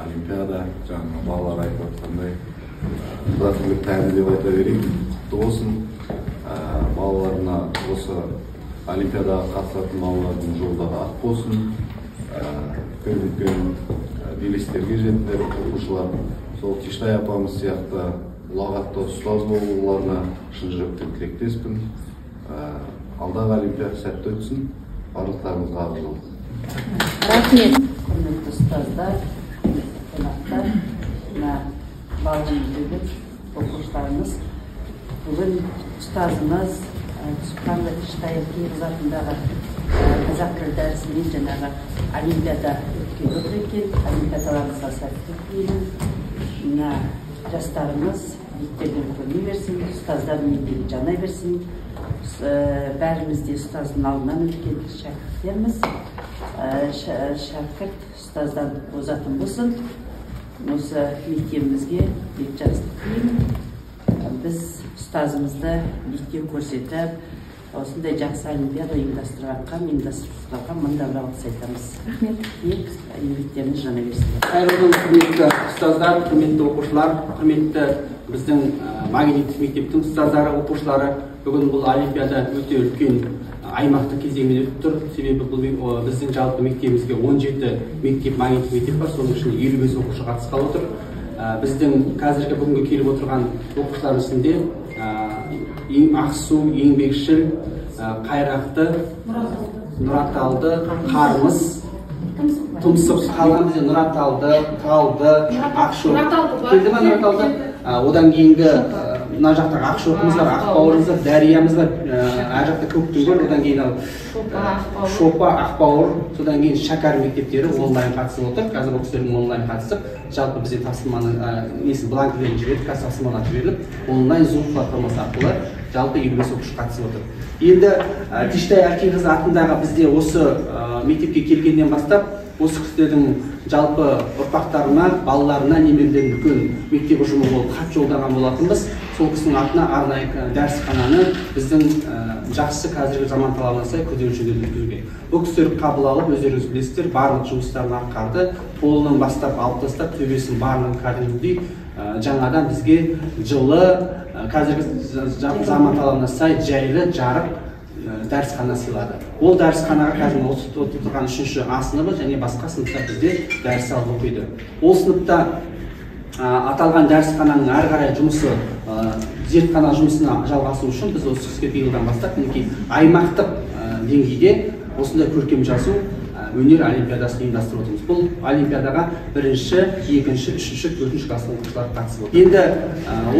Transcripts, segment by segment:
Олимпиада, жаңа балалар айтып жатқандай, қазақ пәні деп айта берейін, құтты болсын. Балаларына осы олимпиадаға қатысатын балалардың жолдары ақ болсын. Үлкен-үлкен белестерге жетіңдер оқушылар. Сол Тиштай апамыз сияқты ұлағатты ұстаз болуларына шын жүректен тілектеспін. Алдағы олимпиада сәтті өтсін. Барлықтарыңызға ақ жол. Рахмет. Құрметті ұстаздар, қонақтар, мына балаларымыз, оқушыларымыз, бүгін ұстазымыз Түсіпханова Тиштай Әлкейқызы атындағы қазақ тілі дәрісімен жаңағы олимпиада өткелі отыр екен. Олимпиадаларымызға сәттілік тілеймін. Мына жастарымыз биіктерден көріне берсін, ұстаздардың еңбегі жанай берсін. Бәріміз де ұстаздың алдынан өткен шәкірттерміз. Шәкірт ұстаздан озатын болсын. Осы мектебімізге бек жақсылық тілеймін. Біз ұстазымызды биікте көрсетіп, осындай жақсы олимпиада ұйымдастырғанға, ұйымдастырушыларға мың да бір алғыс айтамыз. Рахмет. Тек еңбектеріңіз жана берсін. Қайырлы күн, құрметті ұстаздар, құрметті оқушылар, құрметті біздің магнит мектептің ұстаздары, оқушылары. Бүгін бұл олимпиада өте үлкен аймақтық кезеңмен өтіп тұр. Себебі бұл біздің жалпы мектебімізге 17 мектеп, магнит мектеп бар, соның ішінде 55 оқушы қатысқалы отыр. Біздің қазіргі бүгінгі келіп отырған оқушылардың ішінде Ақсу, Еңбекшіл, Қайрақты, Нұраталды, Қармыс, Тұмсық, қалған бізде Нұраталды, Талды, Ақшоқ. Келді ме Нұраталды? Одан кейінгі мына жақта Ақшоқымыз бар, Ақбауырымыз бар, Дәриямыз бар, ар жақта Көктүңгір, одан кейін Шопа, Ақбауыр, содан кейін Шәкәрім мектептері онлайн қатысып отыр. Қазір ол кісілердің онлайн қатысып, жалпы бізде тапсырманы несі бланкілерін жібердік, қазір тапсырмалар жіберіліп, онлайн Zoom платформасы арқылы жалпы 55 оқушы қатысып отыр. Енді Тиштай Әлкейқызы атындағы бізде осы мектепке келгеннен бастап осы кісілердің жалпы ұрпақтарына, балаларына, немерелеріне үлкен мектеп ұжымы болып хат жолдаған болатынбыз. Сол кісінің атына арнайы дәрісхананы біздің жақсы қазіргі заман талабына сай күрделі жөндеуден өткізуге. Бұл кісілер қабыл алып, өздеріңіз білесіздер, барлық жұмыстарын атқарды. Полынан бастап алып тастап, төбесін барлығын кәдімгідей жаңадан бізге жылы, қазіргі заман талабына сай жайлы, жарық дәрісхана сыйлады. Ол дәрісханаға қазір осы отырған 3-ші А сыныбы және басқа сыныптар бізде дәріс алып оқиды. Ол сыныпта аталған дәрісхананың әрі қарай жұмысы, зертхана жұмысына жалғасу үшін біз осы кісіге биылдан бастап мінекей аймақтық деңгейде осындай көркем жазу өнер олимпиадасын ұйымдастырып отырмыз. Бұл олимпиадаға 1-ші, 2-ші, 3-ші, 4-ші класстың оқушылары қатысып отыр. Енді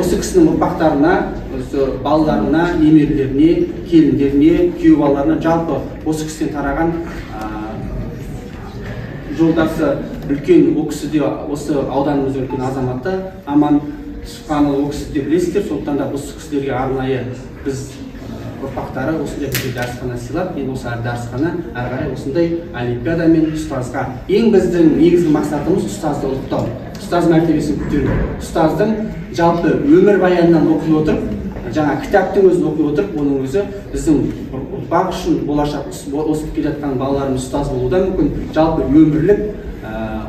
осы кісінің ұрпақтарына, осы балаларына, немерелеріне, келіндеріне, күйеу балаларына, жалпы осы кісіден тараған жолдасы үлкен, ол кісі де осы ауданымыздың үлкен азаматы Аман Түсіпханұлы, ол кісі де білесіздер. Сондықтан да осы кісілерге арнайы біз ұрпақтары осындай бізге дәрісхана сыйлап, енді осы дәрісхана әрі қарай осындай олимпиадамен ұстазға. Ең біздің негізгі мақсатымыз ұстазды ұлықтау, ұстаз мәртебесін көтеру. Ұстаздың жалпы өмірбаянынан оқи отырып, жаңа кітаптың өзін оқи отырып, оның өзі біздің ұрпақ үшін болашақ өсіп келе жатқан балаларымыз ұстаз болуы да мүмкін. Жалпы өмірлік,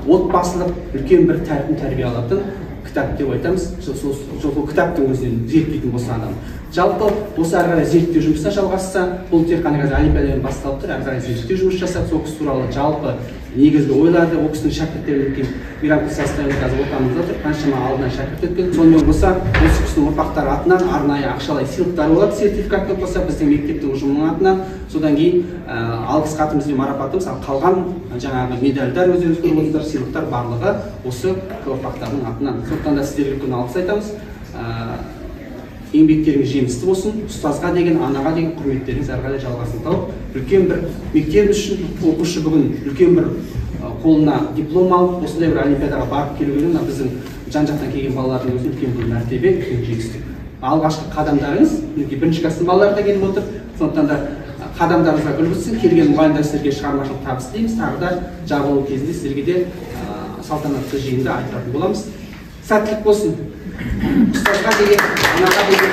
отбасылық үлкен бір тәрбие тәрбие алатын кітап деп айтамыз. Сол кітаптың өзінен зерттейтін болса адам. Жалпы осы әрі қарай зерттеу жұмысына жалғасса, бұл тек қана қазір олимпиадамен басталып тұр, әрі қарай зерттеу жұмыс жасап, сол кісі туралы жалпы негізгі ойларды, ол кісінің шәкірттері өткен Мейрам Қисастайұлы қазір ортамызда тұр, қаншама алдынан шәкірт өткен. Сонымен қоса осы кісінің ұрпақтары атынан арнайы ақшалай сыйлықтар болады, сертификаттар қоса біздің мектептің ұжымының атынан. Содан кейін алғыс хатымыз бен марапатымыз, ал қалған жаңағы медальдар, өздеріңіз көріп отырсыздар, сыйлықтар барлығы осы ұрпақтардың атынан. Сондықтан да сіздерге үлкен алғыс айтамыз. Еңбектеріңіз жемісті болсын, ұстазға деген, анаға деген құрметтеріңіз әрі қарай жалғасын тауып, үлкен бір мектеп үшін оқушы бүгін үлкен бір қолына диплом алып, осындай бір олимпиадаға барып келуге мына біздің жан-жақтан келген балалардың өзі үлкен бір мәртебе, үлкен жетістік. Алғашқы қадамдарыңыз, мінекей бірінші класстың балалары да келіп отыр, сондықтан да қадамдарыңызға гүл бітсін. Келген мұғалімдер сіздерге шығармашылық табыс тілейміз. Тағы да жабылу кезінде сіздерге де салтанатты жиында айтатын боламыз. Сәттілік болсын. Ұстазға деген, анаға деген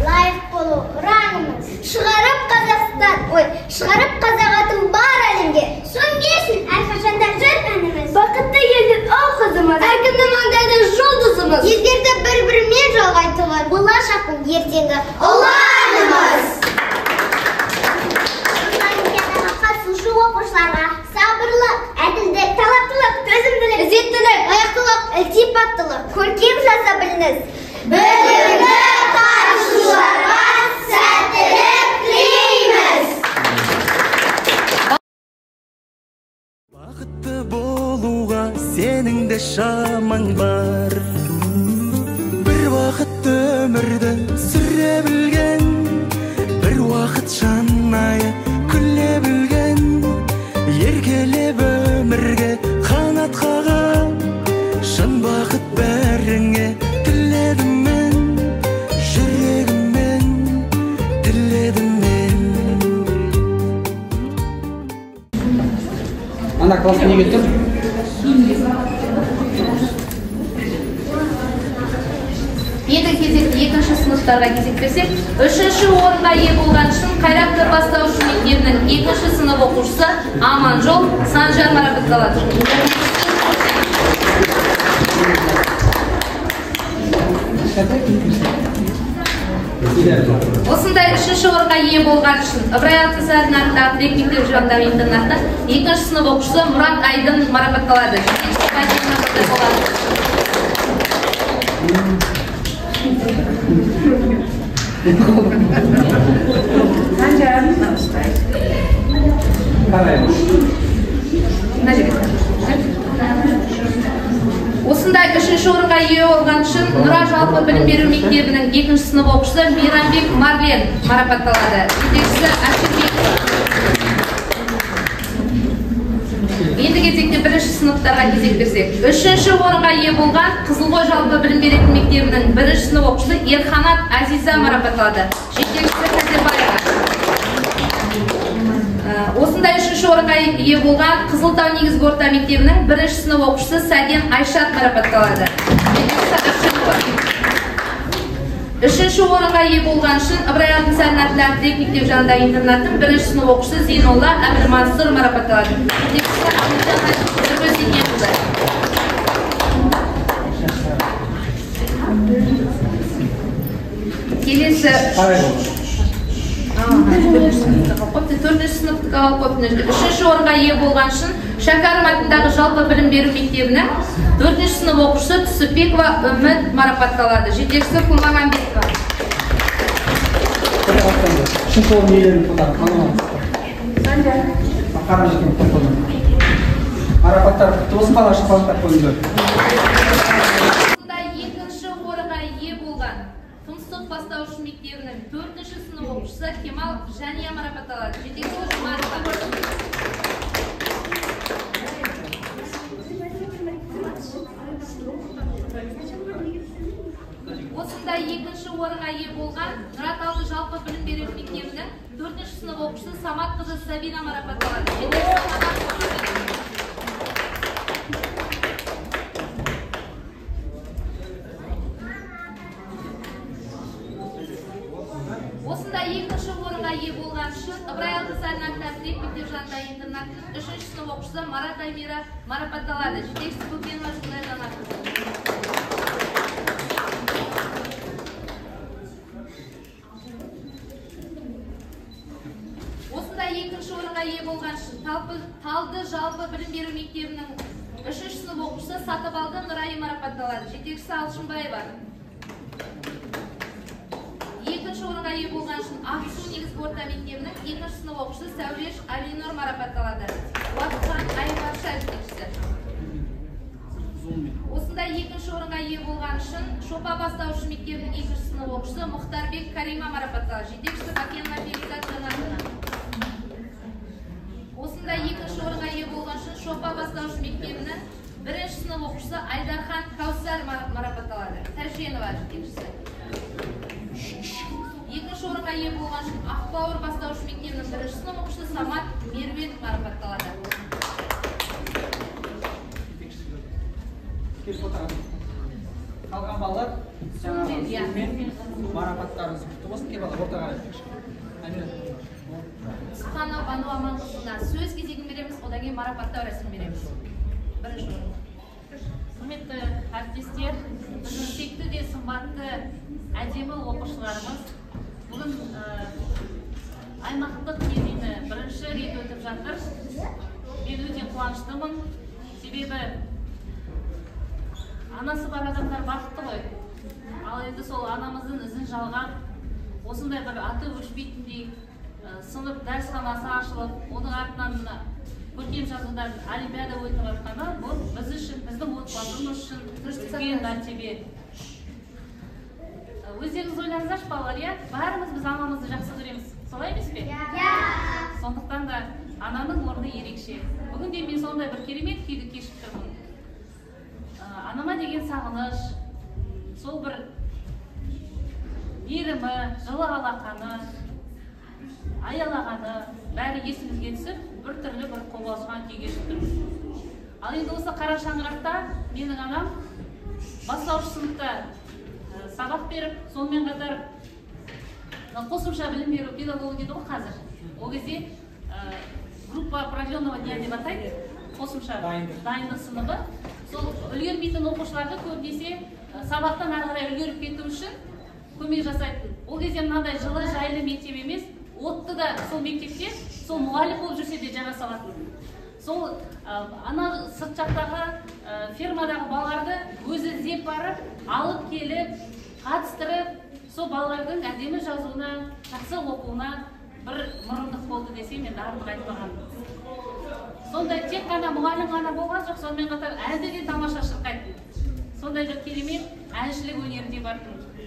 лайық болу ұранымыз. Шығарып Қазақстан, ой, шығарып қазақ атын бар әлемге. Сөнбесін әрқашанда жыр әніміз. Бақытты елдің ұл қызымыз, әркімнің маңдайында жұлдызымыз. Елдерді бір-бірімен жалғайтұғын болашақтың ертеңгі ұланымыз. Олимпиадаға қатысушы оқушыларға сабырлық, әділдік, талаптылық, төзімділік, ізеттілік, аяқтылық, ілтипаттылық, көркем жаза біліңіз. Білімді қатысушыларға сәттілік тілейміз. Бақытты болуға сенің де шамаң бар. Бір уақыт өмірді сүре білген, бір уақыт жанайы күле білген, еркелеп өмірге қанат қағып, шын бақыт бәріңе тіледім мен, жүрегіммен тіледім мен. Ана класс неге тұр? Енді кезекті екінші сыныптарға кезек берсек, үшінші орынға ие болған үшін Қайрақты бастауыш мектебінің екінші сынып оқушысы Аманжол Санжар марапатталады. Осындай үшінші орынға ие болған үшін Ыбырай Алтынсарин атындағы Тілек мектебі жанындағы интернаттың екінші сынып оқушысы Мұрат Айдын марапатталады. Осындай үшінші орынға ие болған үшін Нұра жалпы білім беру мектебінің екінші сынып оқушысы Мейрамбек Марлен марапатталады. Жетекшісі Әшірбекова. Енді кезекте бірінші сыныптарға кезек берсек, үшінші орынға ие болған Қызылқой жалпы білім беретін мектебінің бірінші сынып оқушысы Ерханат Азиза марапатталады. Жетекшісі Қазербаева. Осындай үшінші орынға ие болған Қызылтау негізгі орта мектебінің бірінші сынып оқушысы Сәден Айшат марапатталады. Жетекшісі Ақшанова. Үшінші орынға ие болған үшін Ыбырай Алтынсарин атындағы Тілек мектебі жанындағы интернаттың бірінші сынып оқушысы Зейнолла Әбілмансұр марапатталады. Жетекшісі Ахметжан Нұрбөсекенқызы. Келесі төртінші сыныптық алып қойыпты. Үшінші орынға ие болған үшін Шәкәрім атындағы жалпы білім беру мектебінің төртінші сынып оқушысы Түсіпбекова Үміт марапатталады. Жетекшісі Құлмағамбетова. Үшінші орын иелерін марапаттар құтты болсын, бала шапалақтап қойыңыздар. Осындай екінші орынға ие болған Тұмсық бастауыш мектебінің төртінші сынып оқушысы Кемал Жания марапатталады. Жетекшісі Жұманова. Осындай екінші орынға ие болған Нұраталды жалпы білім беру мектебінің төртінші сынып оқушысы Саматқызы Сабина марапатталады. Жетекшісі Манат. Осындай екінші орынға ие болған үшін Ыбырай Алтынсарин атындағы Тілек мектебі жанындағы интернаттың үшінші сынып оқушысы Марат Аймира марапатталады. Жетекшісі Көкенова Жұлдызай Жанатқызы. Осындай екінші орынға ие болған үшін Талды жалпы білім беру мектебінің үшінші сынып оқушысы Сатыбалды Нұрайым марапатталады. Жетекшісі Алшынбаева. Екінші орынға ие болған үшін Ақсу негізгі орта мектебінің екінші сынып оқушысы Сәулеш Алинұр марапатталады. Уақытхан Айбарша жетекшісі. Осындай екінші орынға ие болған үшін Шопа бастауыш мектебінің екінші сынып оқушысы Мұхтарбек Карима марапатталады. Жетекшісі Бакенова Перизат Жанатовна. Осындай екінші орынға ие болған үшін Шопа бастауыш мектебінің бірінші сынып оқушысы Айдархан Каусар марапатталады. Тәженова жетекшісі. Екінші орынға ие болған үшін Ақбауыр бастауыш мектебінің бірінші сынып оқушысы Самат Меруерт марапатталады. Қалған балалар жаңағы марапаттарыңыз құтты болсын. Кел балалар, ортаға қарай. Сұханова Бану Аманқызына сөз кезегін береміз, одан кейін марапаттау рәсімін береміз. Бірінші орын. Құрметті әріптестер, біздің сүйікті де сымбатты әдемі оқушыларымыз бүгін аймақтық кезеңі бірінші рет өтіп жатыр. Мен өте қуаныштымын, себебі анасы бар адамдар бақытты ғой. Ал енді сол анамыздың ізін жалғап, осындай бір аты өшпейтіндей сынып дәрісханасы ашылып, оның артынан мына көркем жазудан олимпиада өтіп жатқаны бұл біз үшін, біздің отбасымыз үшін үлкен мәртебе. Өздеріңіз ойлаңыздаршы балалар, иә? Бәріміз біз анамызды жақсы көреміз, солай емес пе? Иә. Сондықтан да ананың орны ерекше. Бүгін де мен сондай бір керемет күйді кешіп тұрмын. Анама деген сағыныш, сол бір мейірімі, жылы алақаны, аялағаны бәрі есімізге түсіп, бір түрлі бір қобалжыған күй кешіп тұрмыз. Ал енді осы қара шаңырақта менің анам бастауыш сыныпта сабақ беріп, сонымен қатар қосымша білім беру педагогы дейді ғой қазір. Ол кезде группа продленного дня деп атайды, қосымша дайындық сыныбы. Сол үлгермейтін оқушыларды көбінесе сабақтан ары қарай үлгеріп кету үшін көмек жасайтын. Ол кезде мынандай жылы жайлы мектеп емес, отты да сол мектепте сол мұғалім болып жүрсе де жаға салатын. Сол ана сырт жақтағы фермадағы балаларды өзі іздеп барып, алып келіп, қатыстырып, сол балалардың әдемі жазуына, жақсы оқуына бір мұрындық болды десем, енді артық айтпағаным. Сондай тек қана мұғалім ғана болған жоқ, сонымен қатар әнді де тамаша шырқайтын. Сондай бір керемет әншілік өнері де бар.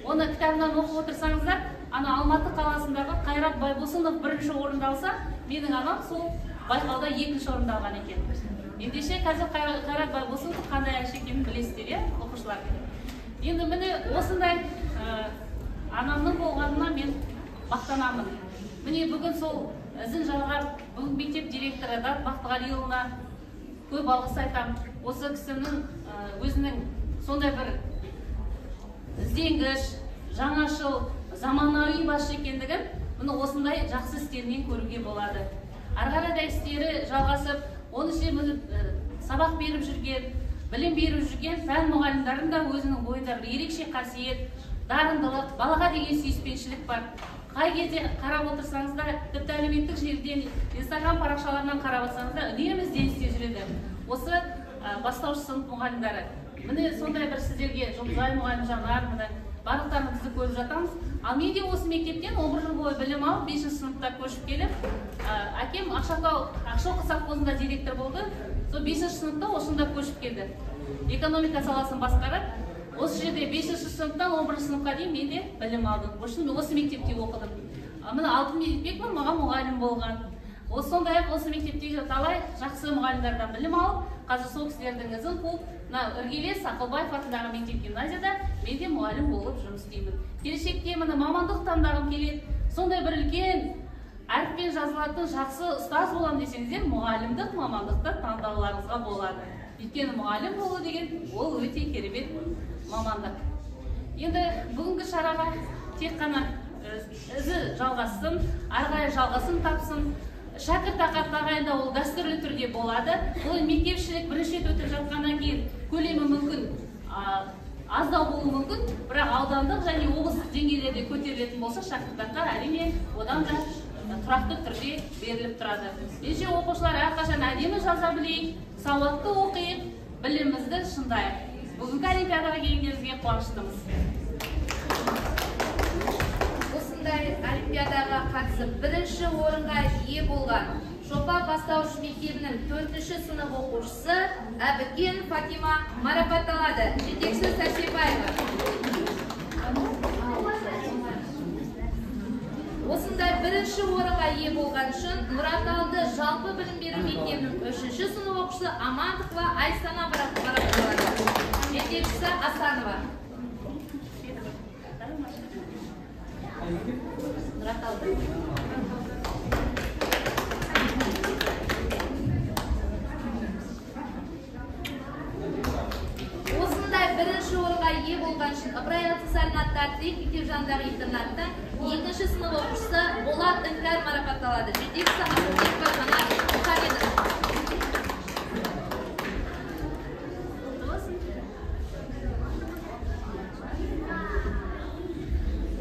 Оны кітабынан оқып отырсаңыздар, ана Алматы қаласындағы Қайрат Байбосынов бірінші орынды алса, менің анам сол байқауда екінші орынды алған екен. Ендеше қазір Қайрат Байбосынов қандай әнші екенін білесіздер, иә, оқушылар? Енді міне осындай анамның болғанына мен мақтанамын. Міне бүгін сол ізін жалғап, бүгін мектеп директоры Дат Бақтығалиұлына көп алғыс айтамын. Осы кісінің өзінің сондай бір ізденгіш, жаңашыл, заманауи басшы екендігін міне осындай жақсы істерінен көруге болады. Ары қарай да істері жалғасып, оның ішінде сабақ беріп жүрген, білім беріп жүрген пән мұғалімдерінің де өзінің бойында бір ерекше қасиет, дарындылық, балаға деген сүйіспеншілік бар. Қай кезде қарап отырсаңыз да, тіпті әлеуметтік желіден, Инстаграм парақшаларынан қарап отырсаңыз да, үнемі ізденісте жүреді. Осы бастауыш сынып мұғалімдері. Міне сондай бір сіздерге Жұлдызай мұғалім, Жанар, міне барлықтарыңызды көріп жатамыз. Ал мен де осы мектептен 11 жыл бойы білім алып, 5-ші сыныпта көшіп келіп, әкем Ақшатау Ақшоқы совхозында директор болды. Сол 5-ші сыныпта осында көшіп келді. Экономика саласын басқарып, осы жерде 5-ші сыныптан 11-ші сыныпқа дейін мен де білім алдым. Осы мектепте оқыдым. Міне Алтын Медетбекова маған мұғалім болған. Сондай-ақ осы мектептегі талай жақсы мұғалімдерден білім алып, қазір сол кісілердің ізін қуып, мына іргелес Ақылбаев атындағы мектеп гимназияда мен де мұғалім болып жұмыс істеймін. Келешекте міне мамандық таңдағым келеді. Сондай бір үлкен әріппен жазылатын жақсы ұстаз боламын десеңіздер, мұғалімдік мамандықты таңдауларыңызға болады. Өйткені мұғалім болу деген ол өте керемет мамандық. Енді бүгінгі шараға тек қана ізі жалғассын, ары қарай жалғасын тапсын. Шәкіртақы тағайындау ол дәстүрлі түрде болады. Ол мектепшілік бірінші рет өтіп жатқаннан кейін көлемі мүмкін аздау болуы мүмкін, бірақ аудандық және облыстық деңгейлерде көтерілетін болса, шәкіртақы әрине одан да тұрақты түрде беріліп тұрады. Ендеше оқушылар әрқашан әдемі жаза білейік, сауатты оқиық, білімімізді шыңдайық. Бүгінгі олимпиадаға келгендеріңізге қуаныштымыз. Осындай олимпиадаға қатысып бірінші орынға ие болған Шопа бастауыш мектебінің 4-ші сынып оқушысы Әбікен Фатима марапатталады. Жетекшісі Сәрсенбаева. Осындай бірінші орынға ие болған үшін Мұраталды жалпы білім беру мектебінің 3-ші сынып оқушысы Амандықова Айсана марапатталады. Жетекшісі Асанова. Мұраталды. Осындай бірінші орынға ие болған үшін Ыбырай Алтынсарин атындағы мектеп жанындағы интернаттың 2-ші сынып оқушысы Болат Іңкәр марапатталады. Жетекшісі Асылбекова Жанар Мұхамедовна.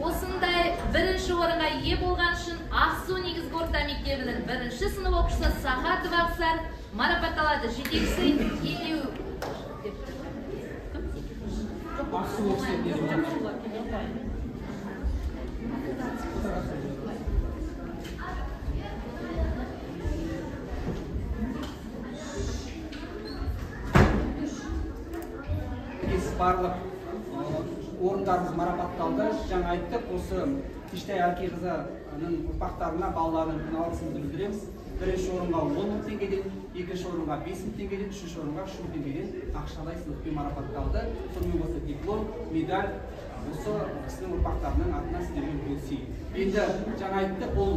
Осындай бірінші орынға ие болған үшін Ақсу негізгі орта мектебінің 1-ші сынып оқушысы Сахатова Ақсар марапатталады. Жетекшісі Елеу. Барлық орындарымыз марапатталды. Жаңа айттық, осы Кештай Әлкейқызының ұрпақтарына, балаларына үлкен алғысымызды білдіреміз. Бірінші орынға 10 мың теңгеден, екінші орынға 5 мың теңгеден, үшінші орынға 3 мың теңгеден ақшалай сыйлықпен марапатталды. Сонымен қоса диплом, медаль осы кісінің ұрпақтарының атынан сіздерге үлкен сый. Енді жаңа айттық, бұл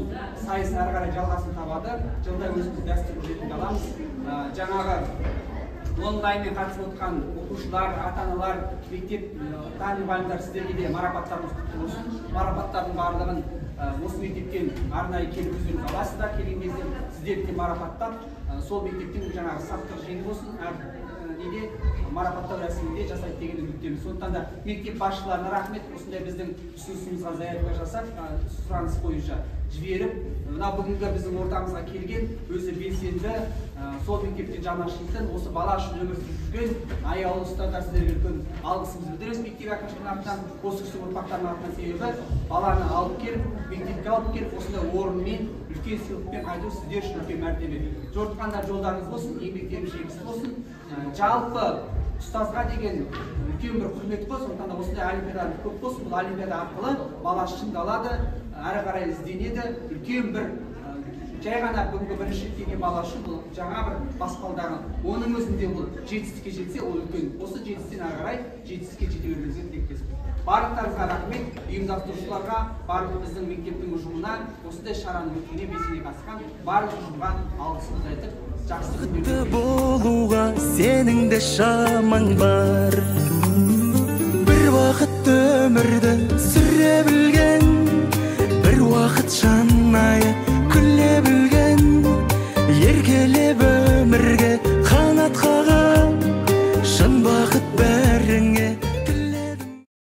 сайыс әрі қарай жалғасын табады. Жылда өзіміз дәстүр ретінде аламыз. Жаңағы онлайнмен қатысып отқан оқушылар, ата-аналар, мектеп мұғалімдер, сіздерге де марапаттарымыз құтты болсын. Марапаттардың барлығын осы мектептен арнайы келіп өздеріңіз аласыздар. Келген кезде сіздерді де марапаттап, сол мектептің жаңағы саптық жеңі болсын, әр неде марапаттау рәсімінде жасайды деген үміттеміз. Сондықтан да мектеп басшыларына рахмет, осындай біздің ұсынысымызға заявка жасап, сұраныс бойынша жіберіп, мына бүгінгі біздің ортамызға келген өзі белсенді, сол мектептен жанашырдың, осы бала үшін өмір сүріп жүрген аяулы ұстаздар, сіздерге үлкен алғысымызды білдіреміз мектеп әкімшілігінің атынан, осы кісінің ұрпақтарының атынан. Себебі баланы алып келіп, мектепке алып келіп, осындай орынмен, үлкен сыйлықпен қайту сіздер үшін үлкен мәртебе. Жортқандар жолдарыңыз болсын, еңбектеріңіз жемісті болсын. Жалпы ұстазға деген үлкен бір құрмет қой, сондықтан да осындай олимпиадалар көп болсын. Бұл олимпиада арқылы бала шыңдалады, әрі қарай ізденеді. Үлкен бір жай ғана бүгінгі бірінші келген бала үшін бұл жаңа бір баспалдағы, оның өзінде бұл жетістікке жетсе, ол үлкен. Осы жетістіктен әрі қарай жетістікке жете беруіңізге тілектеспін. Барлықтарыңызға рахмет, ұйымдастырушыларға, барлық біздің мектептің ұжымына, осындай шараның өтуіне белсене қатысқан барлық ұжымға алғысымызды айтып, жақсы күндер болуға сенің де шамаң бар.